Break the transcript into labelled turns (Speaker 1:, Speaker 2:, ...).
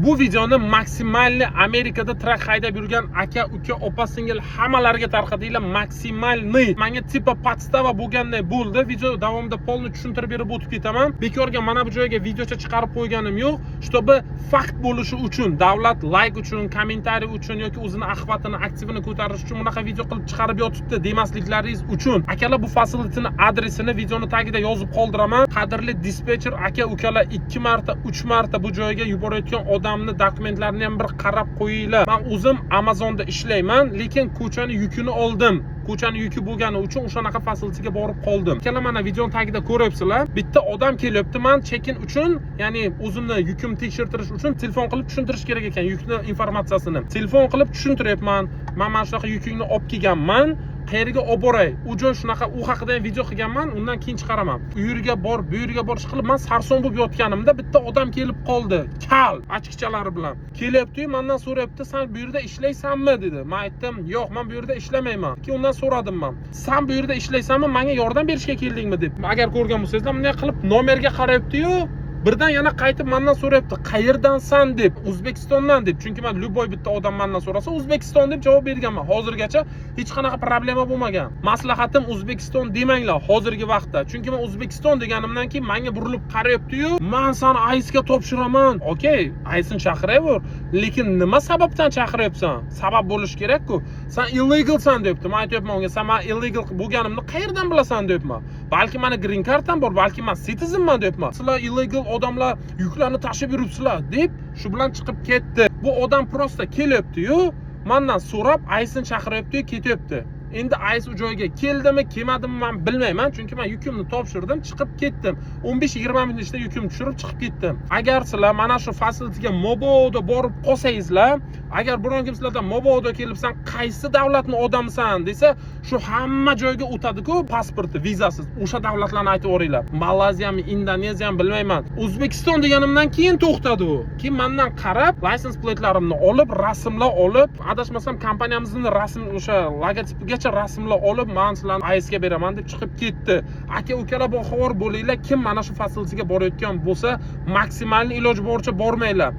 Speaker 1: Bu videoni максимальный Amerikada truck haydab yurgan aka, uka, opa, singil hammalariga tarqatinglar, максимальный. Manga типа подстава bo'lganday bo'ldi. Video davomida полный tushuntirib berib o'tib ketaman. Bekorga mana bu joyga videocha chiqarib qo'yganim yo'q, чтобы fakt bo'lishi uchun, davlat layk uchun, kommentariy uchun yoki o'zini охват ini, aktivini ko'tarish uchun bunaqa video qilib chiqarib yotibdi demasliklaringiz uchun. Akalar, bu facilityni adresini videoni tagida yozib qoldiraman. Qadrli dispetcher aka, ukalar, ikki marta, uch marta bu joyga yuborayotgan odamni dokumentlarini ham bir qarab qo'yinglar. Man o'zim Amazonda ishlayman, lekin ko'chani yukini oldim. Ko'chani yuki bo'lgani uchun o'shanaqa facilityga borib qoldim. Akalar, mana videoni tagida ko'ryapsizlar, bitta odam kelyapti. Man check-in uchun, ya'ni o'zimni yukimni tekshirtirish uchun telefon qilib tushuntirish kerak ekan yukni informatsiyasini. Telefon qilib tushuntiryapman: man mana shunaqa yukingni olib kelganman, qayerga olib boray? U joy shunaqa, u haqida ham video qilganman, undan keyin chiqaraman. U yerga bor, bu yerga bor, qilib man sarson bo'lib yotganimda bitta odam kelib qoldi, kal ochkichalari bilan kelyaptiyu, mandan so'rayapti: "San bu yerda ishlaysanmi?" dedi. Man aytdim: "Yo'q, man bu yerda ishlamayman." Keyin undan so'radim man: "San bu yerda ishlaysanmi, manga yordam berishga keldingmi?" deb. Agar ko'rgan bo'lsangizlar, bunday qilib nomerga qarayaptiyu, birdan yana qaytib mandan so'rayapti: "Qayerdansan?" deb. "O'zbekistondan" deb. Chunki man любой bitta odam mandan so'rasa, "O'zbekiston" deb javob berganman, hozirgacha hech qanaqa problema bo'lmagan. Maslahatim, "O'zbekiston" demanglar hozirgi vaqtda. Chunki man "O'zbekiston" deganimdan keyin manga burilib qarayaptiyu: "Man sani ICEga topshiraman." Okey, ICEni chaqiraver, lekin nima sababdan chaqiryapsan? Sabab bo'lishi kerak-ku. "San illegalsan" deyapti. Man aytyapman unga: "San man illegal bo'lganimni qayerdan bilasan?" deyapman. "Balki mani green kartam bor, balki man citizenman" deyapman. "Sizlar illegal odamlar yuklarni tashib yuribsizlar" deb shu bilan chiqib ketdi. Bu odam просто kelyapti-yu, mandan so'rab ICEni chaqiryapti-yu, ketyapti. Endi ICE u joyga keldimi, kelmadimi, man bilmayman, chunki man yukimni topshirdim, chiqib ketdim. 15-20 minut ichida yukimni tushirib chiqib ketdim. Agar sizlar mana shu facilityga mabodo borib qolsangizlar, agar biron kim sizlardan mabodo kelib, "San qaysi davlatni odamisan?" desa, shu hamma joyga o'tadi-ku pasporti, vizasiz, o'sha davlatlarni aytib yuboringlar. Malayziyami, Indoneziyami, bilmayman. "O'zbekiston" deganimdan keyin to'xtadi u. Keyin mandan qarab, license platelarimni olib, rasmlar olib, adashmasam, kompaniyamizni rasm, o'sha logotipigacha rasmlar olib, "Man sizlarni ICEga beraman" deb chiqib ketdi. Aka, ukalar, boxabar bo'linglar, kim mana shu facilityga borayotgan bo'lsa, maksimal iloji boricha bormanglar.